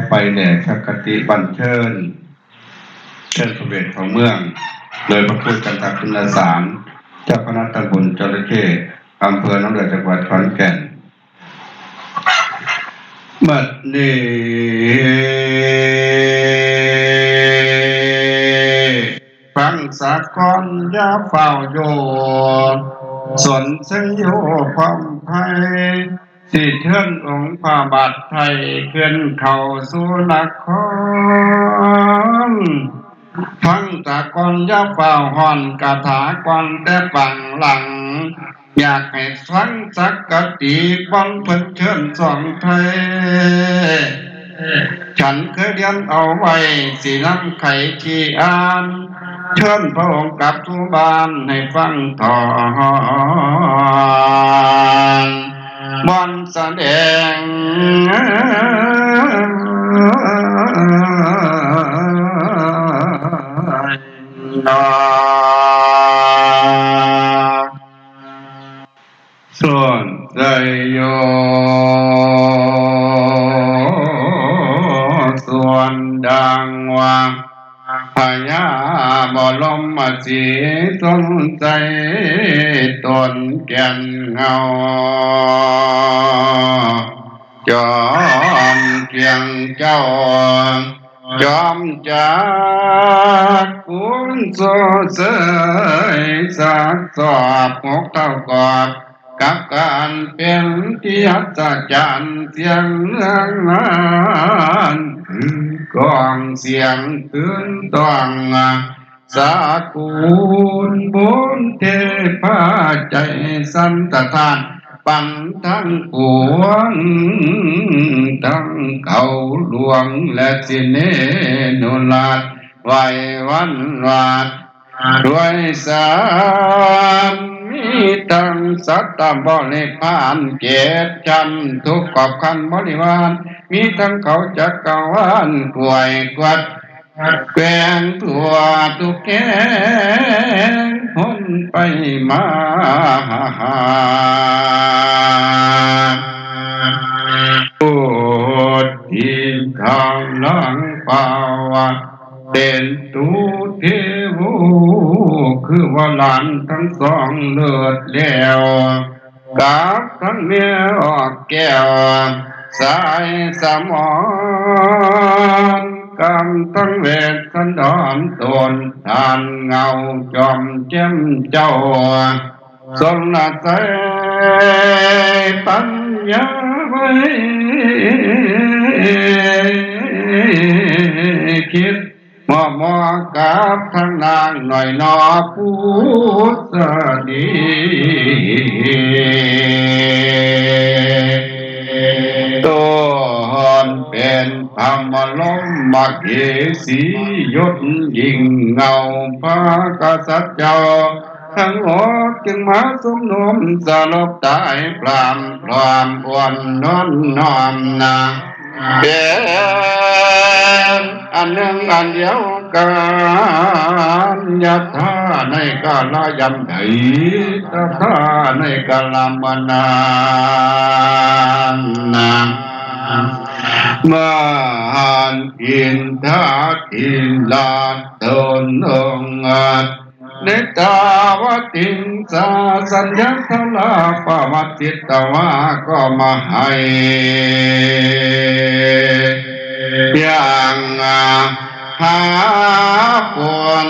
ໄປແດ່ສັກກະຕິບັນເຊີນ ເຊີນພະເວດເຂົ້າເມືອງ ໂດຍພະຄູຈັນທະຄຸນລະສານ ເຈົ້າຄະນະຕຳບົນຈໍລະເຂ້ ອຳເພີໜອງເລືອດ ຈັງຫວັດຂອນແກ່ນ. ບັດນີ້ ຟັງສາກ່ອນຢ່າຟ້າວໂຍ ສົນໄຊໂຍພ້ອມໄພ ຊິເຊີນອົງພະບາດໄທ ເຄື່ອນເຂົ້າສູ່ນະຄອນ. ຟັງສາກ່ອນຢ່າຟ້າວຮ້ອນ ກະຖາກ່ອນແຕ່ປາງຫຼັງ ຢາກໃຫ້ຟັງສັກກະຕິ ບ່ອນເພິ່ນເຊີນສອງໄທ ສັນເຄີຍລຽນເອົາໄວ້ ຊິນຳໄຂທີ່ອ່ານ ເຊີນພະອົງກັບສູ່ບ້ານໃຫ້ຟັງຖອນ ບ່ອນສະແດງດອກ ສ່ວນໄຊໂຍ ສ່ວນດັ່ງວ່າ ພະຍາບໍລົມມະສີຊົງໄຊ ຕົ້ນແກ່ນເງົາ ຈອມກຽງເຈົ້າ ຈອມຈັກກຸນໂຊເຊີຍ ສັກສອບຫົກເທົ່າກອບ ກັບການເປັນທີ່ອັດສະຈັນ ສຽງເມືອງລານ ຄືກອງສຽງຕື່ນຕ້ອງ ສາກຸນບຸນເທພາໃຈສັນຕະທານ ປັນທັງປວງ ທັງເຂົາຫຼວງ ແລະ ສິເນນຸລາດ ໄຫວ້ວັນວາດ ດ້ວຍສາມ ມີທັງສັດຕະບໍລິພານເຈັດຊັ້ນ ທຸກຂອບຂັນບໍລິວານ ມີທັງເຂົາຈັກກະວານ ກວຍກວດແກວ່ງທົ່ວທຸກແຫ່ງ ພົນໄປມາ ໂອດທິທັງຫຼັງປາວະ ເຕັນຕຸເທໂວ ຄືວ່າຫຼານທັງສອງເລີດແລ້ວ ກັບທັງແມ່ອອກແກ້ວ ສາຍສະໝອນ ກຳທັງເວດສັນດອນ ໂຕນທານເງົາຈອມແຈ່ມເຈົ້າ ຊົນລະໄຊປັນຍາໄວ ຄິດ ໝໍ້ໆກັບທາງນາງໜ້ອຍໜໍ່ພຸດສະດີ ໂຕນເປັນພະມະລົມມະເຫສີ ຍົດຍິ່ງເງົາພະກະສັດເຈົ້າ ທັງໂລກຈຶ່ງມາຊຸມນຸມສະຫຼົບຕາຍ ພຣາມພຣອມອວນນອນນ້ອມນາ ເປັນອັນໜຶ່ງອັນດຽວກັນ ຍະຖາໃນກາລະຍາມໃດ ຕະຖາໃນກາລະມະນານນາ ມະຫັນອິນທາທິລາດ ຕົນອົງອັດ ເນຕາວະຕິງສາ ສັນຍາທະລາປະວັດຕິດຕະວາ ກໍມາໃຫ້ຢ່າງຫາຝົນ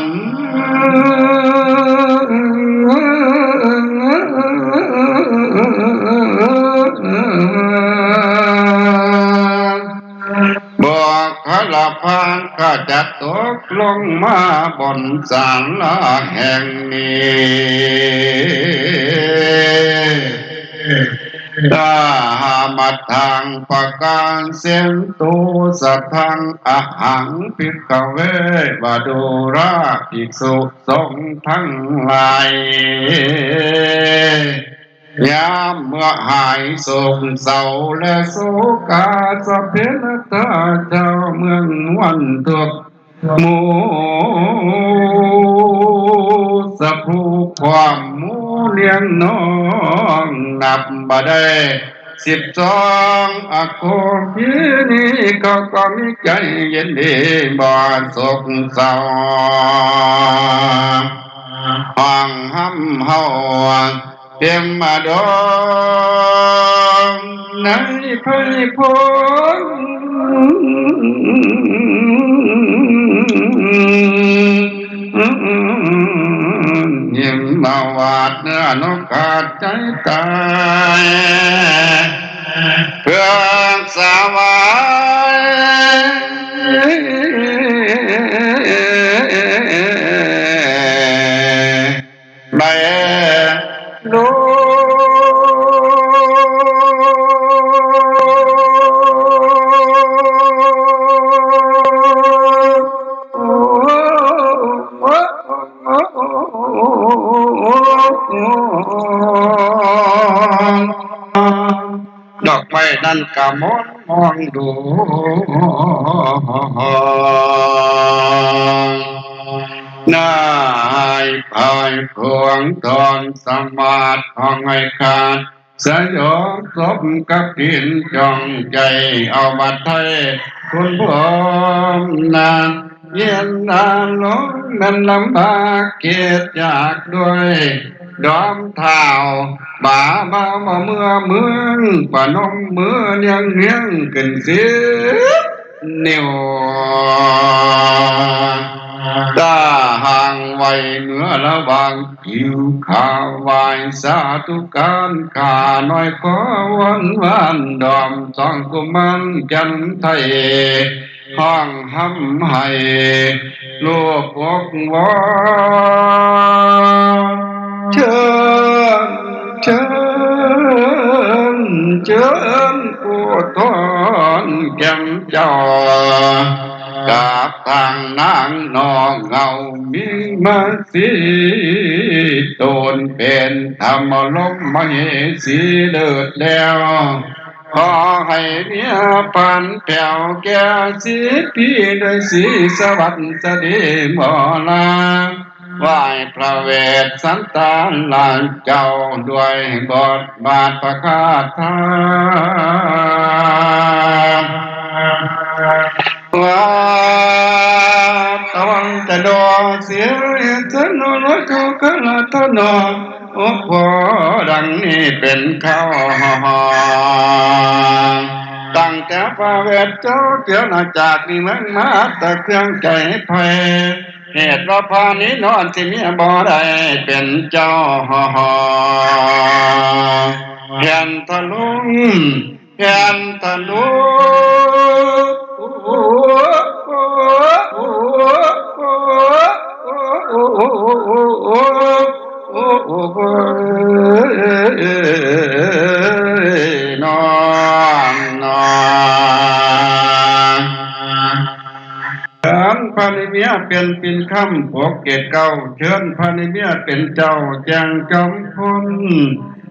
ບໍກຄະລະພານຂະຈັດຕົກລົງມາບົນສາລາແຫ່ງນີ້ ຕາມະທັງປະການເຊນໂຕ ສະທັງອະຫັງພິກຂະເວ ວະດູຣາພິກສຸສົງທັງຫຼາຍ ຍາມເມື່ອຫາຍໂສກເສົ້າ ແລະ ໂສກາ ສະເພນະທາ ຊາວເມືອງມ່ວນທຸກໝູ່ ສະພູພ້ອມໝູ່ລ້ຽງນ້ອງ ນັບບໍ່ໄດ້ ສິບສອງ ອະໂຄພີນີ ເຂົາກໍມີໃຈເຢັນດີບໍ່ໂສກເສົ້າ ຫ້ອງຮຳເຮົາເຕັມອະດົງໃນໄພພົງ ຍິງມາວາດເນື້ອນົກຂາດໃຈຕາຍ ເພື່ອສາວາຍ ໄດ້ໂລ ດອກໄມ້ນັ້ນກະມ່ອນມອງດູ ນາຍພາຍພວງທອນສະໝາດ ຫ້ອງໃຫ້ຂາດສະຫຍອງ ສົມກັບຕີນຈ້ອງໃຈ ເອົາມາໄທຄຸນພົມນາ ເຢັນນາລົງແມ່ນລຳບາກ ເກດຍາກດ້ວຍດອມທ້າວ ບາບາວມາເມືອເມືອງ ປະນົມມືນຽງຮຽງຂຶ້ນສິບນິ້ວ ຕາຫ່າງໄວ້ເໜືອລະຫວ່າງ ຜິວຂາວໄຫວ້ສາທຸການ ຂ້ານ້ອຍຂໍວອນວານດອມ ສອງກຸມານຈັນໄທ ຮ້ອງຮຳໄຫ້ລູບອົກວອນ ເຊີນ ເຊີນ ເຊີນຜູ້ທອນແກ່ນເຈົ້າ ກັບທາງນາງນ້ອງເຮົາມີມາສີ ໂຕນເປັນທຳມະລົມມະເຫສີເລີດແລ້ວ ຂໍໃຫ້ເມຍພັນແພ້ວແກ່ສິບປີດ້ວຍສີສະຫວັດສະດີໝໍລາ ໄຫວ້ພະເວດສັນຕານລາເຈົ້າດ້ວຍບົດບາດພະຄາຖາ ວ່າຕະວັງຈະໂດເສຍເອສະໂນລະໂຈກະລະທະໂນ ໂອໂຫ ດັ່ງນີ້ເປັນຂ່າວ ຕັ້ງແຕ່ພະເວດເຈົ້າເຈົ້ານາຈາກນີ້ເມືອງມາຕະເຄື່ອງໃຈໄພ ເຫດວ່າພານີນອນທີ່ເມຍບໍ່ໄດ້ເປັນເຈົ້າ ແຜ່ນທະລຸງ ແຜ່ນທະລຸງ ນອນ ນອນ ເຊີນພະນິເມຍເປັນປິ່ນຄຳປົກເກດເກົ້າ ເຊີນພະນິເມຍເປັນເຈົ້າແຈ້ງຈອມພົນ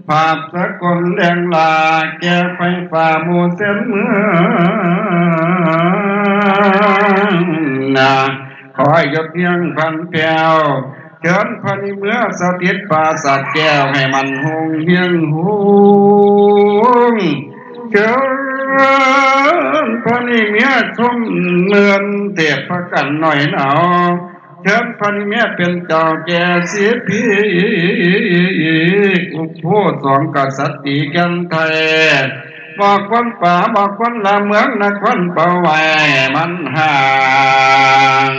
ພາບສາກົນແດງລາ ແກ່ໄຟຟ້າໝູ່ເສັ້ນເມືອງນາ ຂໍໃຫ້ຍົດຮຽງພັນແພ້ວ ເຊີນພະນິເມືອສະຖິດປາສາດແກ້ວ ໃຫ້ມັນຮຸ່ງຮຽງຮຸ່ງ ເຊີນພະນິເມຍຊົມເມືອນເທບພະກັນໜ້ອຍໜາວ ເຊີນພະນິເມຍເປັນເຈົ້າແກ່ສິບປີ ອຸໂພສອງກະສັດຕີແກ່ນໄທ ບໍ່ຄວນປ່າ ບໍ່ຄວນລາເມືອງນະຄອນເປົ່າໄວ້ມັນຫ່າງ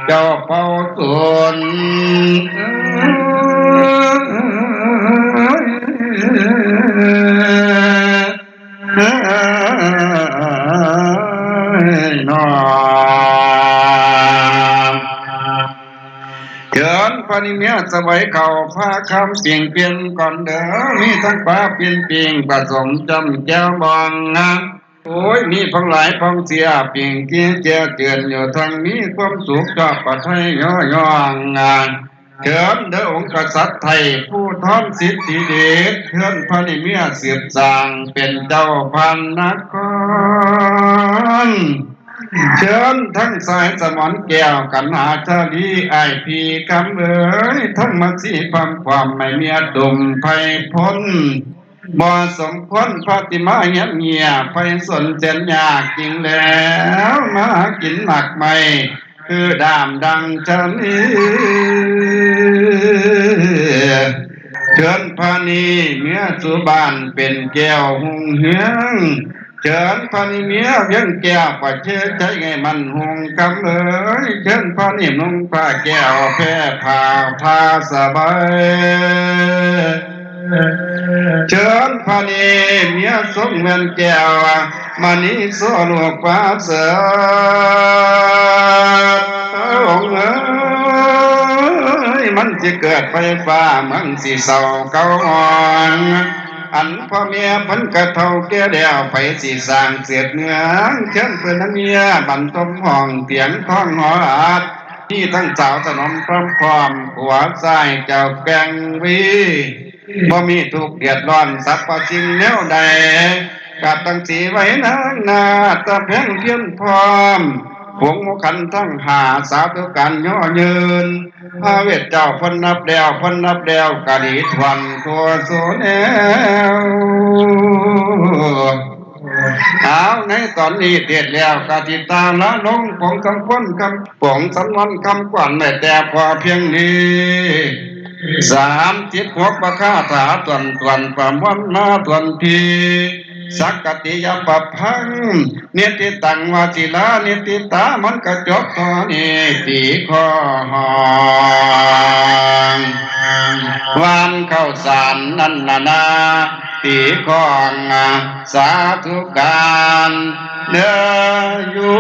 ເຈົ້າເປົ່າສູນ ເອີຍ ນ້ອງ ເຊີນພະນິເມຍສະໄຫວເຂົ້າພາຄຳປິງປ່ຽນກ່ອນເດີ ມີທັງປາປິ່ນປິງປະສົມຈ້ຳແຈ່ວບອງ ໂອ້ຍ ມີພັງຫຼາຍພອງເສຍ ປິງກີແຈເຈື່ອນຢູ່ທັງມີຄວາມສຸກຈອບປະໄທຍໍຍ້ອງ ເຊີນເດີອົງກະສັດໄທຜູ້ທອນສິດທິເດດ ເຊີນພະນິເມຍສືບສ້າງເປັນເຈົ້າພັນນະຄອນ ເຊີນທັງສາຍສະໝອນແກ້ວກັນຫາຊາລີ ອ້າຍພີ່ຄຳເອີຍ ທັງມາສີພຳຄວາມໃຫ້ເມຍຕຸ່ມໄພພົນ ບໍ່ສົມຄວນພະທີ່ມາຮຽນເຫຍ ໄພສົນແສນຍາກຈິງແລ້ວ ມາຫາກິນໝາກໄມ້ ຄືດາມດັ່ງຊະນີ. ເຊີນພະນີເມຍສູ່ບ້ານເປັນແກ້ວຮຸ່ງເຮືອງ ເຊີນພະນີເມຍວຽງແກ້ວປະເທດໄທໃຫ້ມັນຮຸ່ງຄຳເອີຍ ເຊີນພະນີນຸ່ງຜ້າແກ້ວແພຜ້າຜ້າສະບາຍ ເຊີນພະນີເມຍຊົງແວ່ນແກ້ວ ມະນີໂສລູກປະເສີດ ອົງເອີຍ ມັນຊິເກີດໄຟຟ້າ ເມືອງຊິເຊົາເກົາຫ້ອງ ອັນພໍ່ແມ່ເພິ່ນກະເຖົ້າແກ່ແລ້ວ ໃຜຊິສ້າງເສດເມືອງ ເຊີນເພິ່ນນຳເມຍບັນທົມຫ້ອງ ຕຽງທອງຫໍອັດ ມີທັງສາວສະໜົມພ້ອມ ຜົວຊາຍເຈົ້າແກງວີ ບໍ່ມີທຸກເດືອດຮ້ອນສັບພະສິ່ງແນວໃດ ກະຕັ້ງສີໄວ້ນາງໜ້າຕາແພງພຽນພ້ອມ ຜົງໝູ່ຂັນທັງຫ້າ ສາທຸການຍໍຍືນ ພະເວດເຈົ້າເພິ່ນນັບແລ້ວ ເພິ່ນນັບແລ້ວກະດີຖ້ວນທົ່ວສູ່ແນວ. ອ້າວ ໃນຕອນນີ້ເທດແລ້ວກະຊິຕາລາລົງ ຜົງຄຳຄວນຄຳ ຜົງສຳນວນຄຳຂວັນໄວ້ແຕ່ພໍພຽງນີ້ ສາມສິບຫົກ ພະຄາຖາຖ້ວນໆ ປະມວນມາຖ້ວນທີ ສັກກະຕິຍາປະພັງ ນິດຕິຕັງວະຊິລານິດຕິຕາ ມັນກະຈົບທໍ່ນີ້ຕີຂໍ້ຫ້ອງ ຫວ່ານເຂົ້າສານນັ້ນນະນາ ຕີຂ້ອງສາທຸການເດີຢູ່.